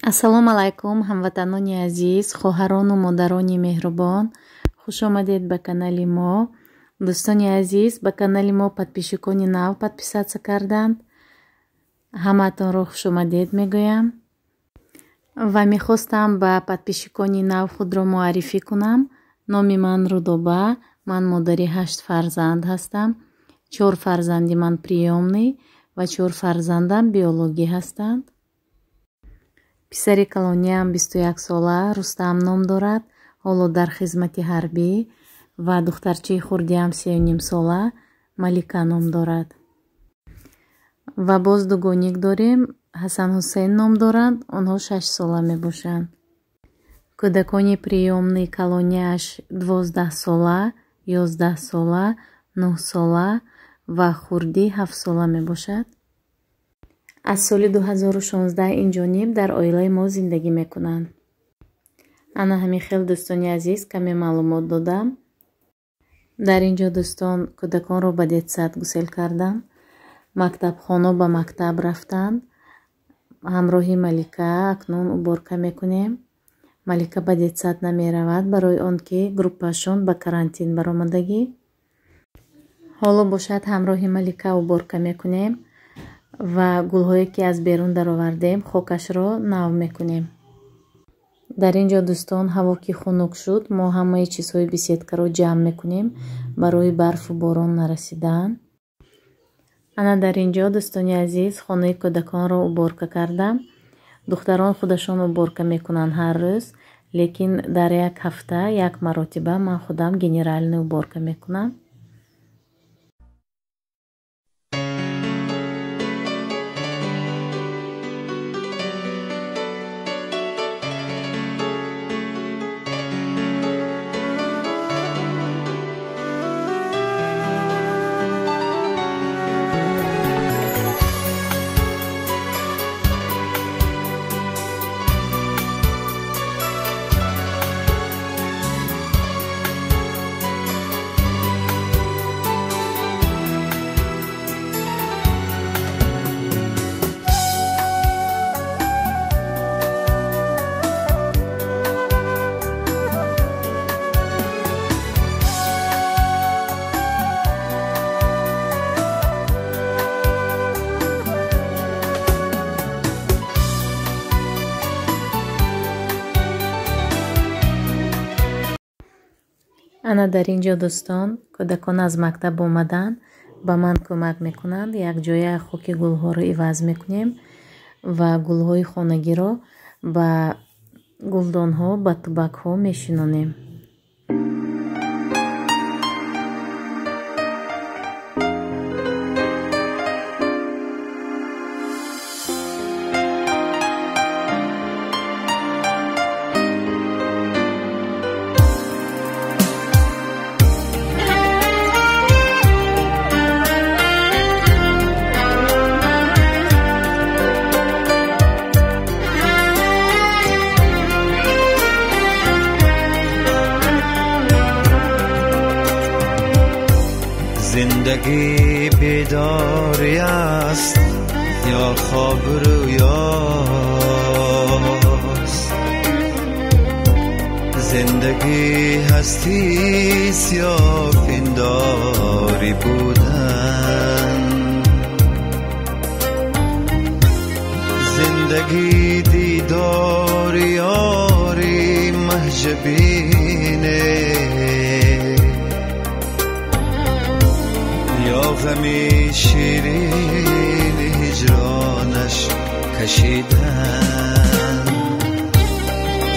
Ассалому алайкум, ҳамватанони азиз, хоҳарону модарони меҳрубон. Хуш омадед ба канали мо. Дӯстони азиз, ба канали мо подписчикони нав подписаться карданд. Ҳамаатонро хуш омадед мегӯям. Ва мехостам ба подписчикони нав худро муаррифӣ кунам. Номи ман Рудоба, ман модари 8 фарзанд ҳастам. 4 фарзанди ман приёмный ва 4 фарзандам биологӣ ҳастанд. Писари калониам 21 сола, Рустам ном дорад, ҳоло дар хизмати ҳарбӣ, ва духтарчаи хурдиам 3,5 сола, Малика ном дорад. Ва боз дугоник дорем, Ҳасан Ҳусейн ном доранд, онҳо 6 сола мебошанд. Кӯдакони приёмный калониаш 12 сола, 11 сола, 9 сола ва хурдӣ 7 сола мебошад. Аз соли 2016 ин ҷониб дар оилаи мо зиндагӣ мекунанд. Ана ҳамин хел, дӯстони азиз, каме маълумот додам. Дар ин ҷо, дӯстон, кӯдаконро ба детсад гусел кардам. Мактабхоно ба мактаб рафтанд. Ҳамроҳи Малика акнун уборка мекунем. Малика ба детсад намеравад, барои он ки группашон ба карантин баромадагӣ. Ҳоло бошад ҳамроҳи Малика уборка мекунем ва гулҳое ки аз берун даровардем, хокашро нав мекунем. Дар ин ҷо, дӯстон, ҳаво ки хунук шуд, мо ҳамаи чизҳои беседкаро ҷамъ мекунем барои барфу борон нарасидан. Ана дар ин ҷо, дӯстони азиз, хонаи кӯдаконро уборка кардам. Духтарон худашон уборка мекунанд ҳар рӯз, лекин дар як ҳафта як маротиба ман худам генеральный уборка мекунам. Ана дар ин ҷо, дӯстон, кӯдакон аз мактаб омаданд, ба ман кӯмак мекунанд. Якҷоя хоки гулҳоро иваз мекунем ва гулҳои хонагиро ба гулдонҳо, ба тубакҳо мешинонем. زندگی بیداری است یا خواب رویاست، زندگی هستیست یا پنداری بودن، زندگی دیدار یاری مهجبینه یا غمی شیرین هجرانش کشیدن،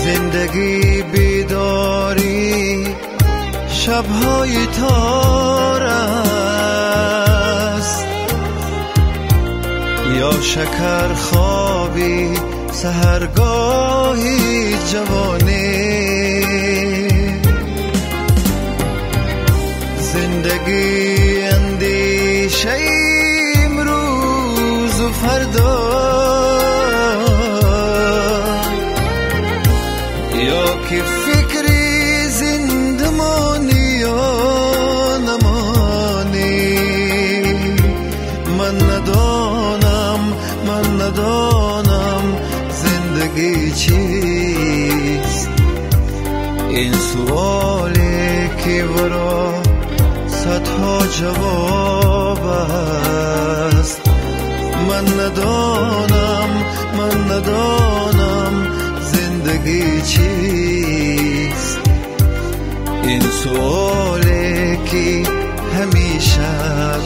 زندگی بیداری شبهای تار است یا شکر خوابی سحرگاهی جوانی، زندگی اندیشه امروز و فردا یا که فکری زندمانی یا نمانی، من ندانم، من ندانم. Зиндагӣ чист? Ин суоле ки варо садҳо ҷавоб аст. Ман надонам, ман надонам зиндагӣ чист. Ин суоле ки ҳамеша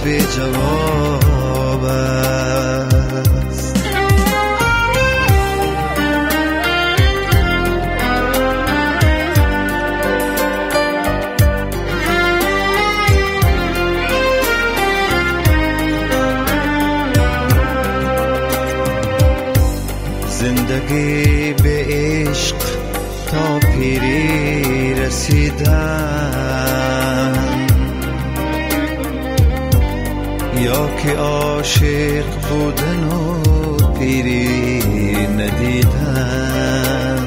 беҷавоб аст. Зиндагӣ бе ишқ то пирӣ расидан, ё ки ошиқ будану пирӣ надидан,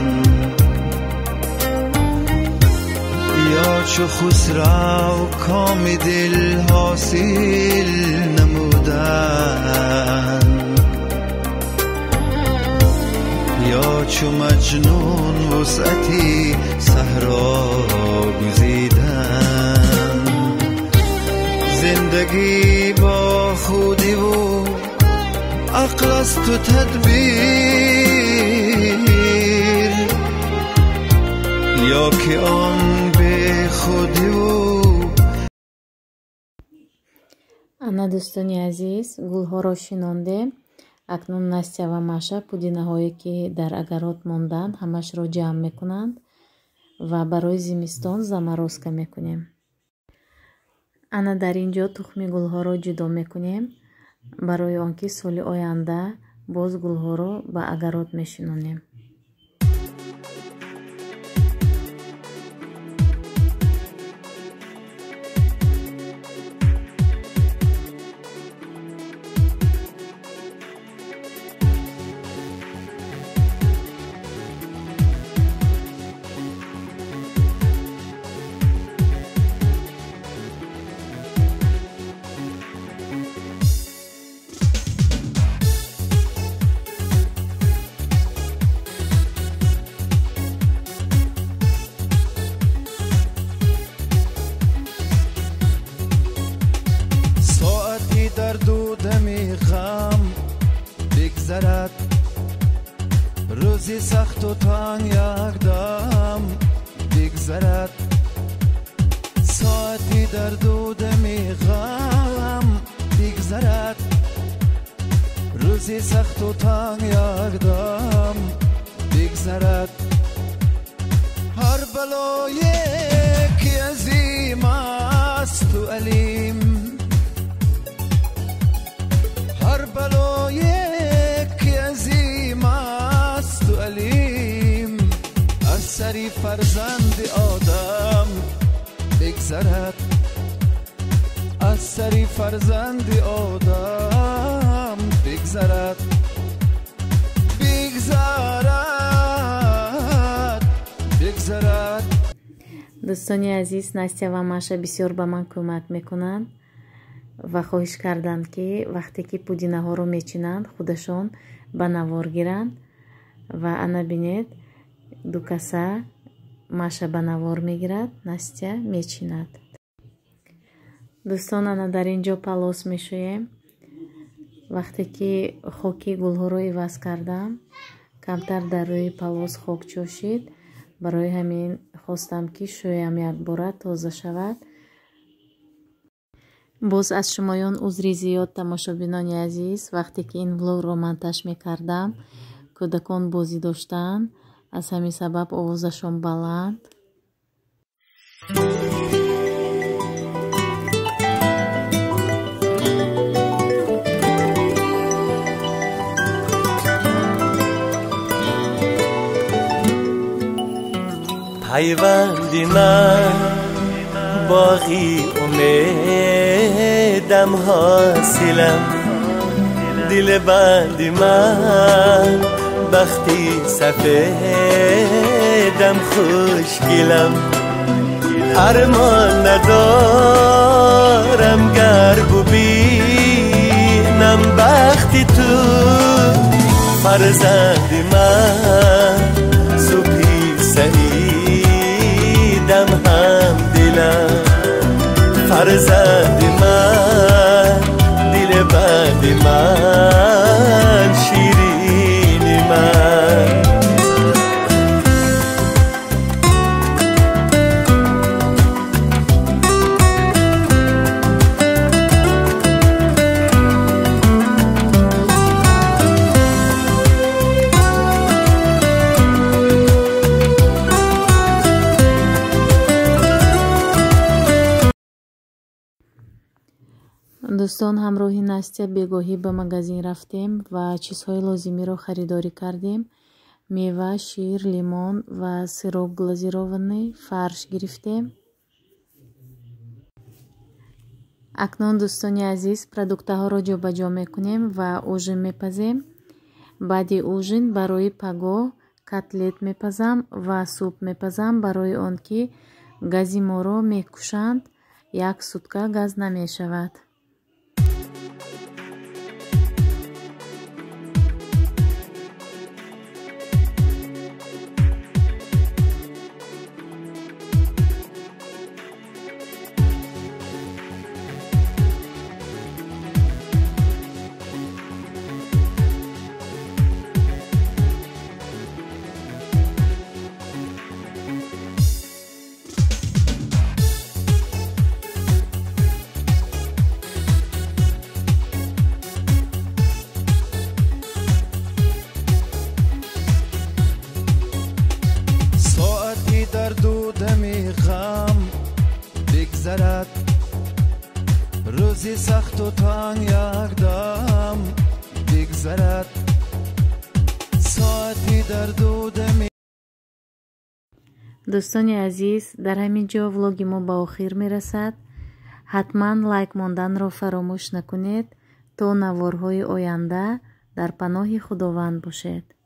ё чу хусрав коми дил ҳосил намудан, ё чу маҷнун вусъати саҳро гузидан. Зиндагӣ бо худиву ақл асту тадбир, ё ки он бехудиву. Ана дӯстони азиз, гулҳоро шинондем. Акнун Настя ва Маша пудинаҳое ки дар агарот монданд ҳамашро ҷамъ мекунанд ва барои зимистон заморозка мекунем. Ана дар ин ҷо тухми гулҳоро ҷудо мекунем барои он ки соли оянда боз гулҳоро ба агарот мешинонем. Дарду дами ғам бигзарад, рӯзи сахту танг якдам бигзарад. Соати дарду дами ғам бигзарад, рӯзи сахту танг якдам бигзарад. Ҳар балое ки азим асту алим, ҳар балое ки азим асту алим, аз сари фарзанди одам бигзарад, аз сари фарзанди одам бигзарад, бигзарад, бигзарад. Дӯстони азиз, Настя ва Маша бисёр ба ман кӯмак мекунанд ва хоҳиш карданд, ки вақте ки пудинаҳоро мечинанд, худашон ба навор гиранд. Ва ана бинед, ду каса Маша ба навор мегирад, Настя мечинад. Дӯстон, ана дар ин ҷо палос мешӯем. Вақте ки хоки гулҳоро иваз кардам, камтар дар рӯи палос хок чошид. Барои ҳамин хостам, ки шӯям якбора тоза шавад. Боз аз шумоён узри зиёд, тамошобинони азиз. Вақте ки ин влогро монтаж мекардам, кӯдакон бозӣ доштанд, аз ҳамин сабаб овозашон баланд. Пайванди ман боғи умедам ҳосилам, дили банди ман бахти сафедам хушгилам. Армон надорам гар бубинам бахти ту, فرزند من سپی سعیدم هم دلم فرزند من دل بند من شیرین من. Дӯстон, ҳамроҳи Настя бегоҳӣ ба магазин рафтем ва чизҳои лозимиро харидорӣ кардем. Мева, шир, лимон ва сироп глазированный, фарш гирифтем. Акнун, дӯстони азиз, продуктаҳоро ҷобаҷо мекунем ва ужин мепазем. Баъди ужин барои пагоҳ котлет мепазам ва суп мепазам, барои он ки гази моро мекушанд, як сутка газ намешавад. بگذرد روزی سخت و تنگ یک دم بگذرد ساعتی درد و دمی. Дӯстони азиз, дар ҳамин ҷо влоги мо ба охир мерасад. Ҳатман лайк монданро фаромӯш накунед. То наворҳои оянда дар паноҳи Худованд бошед.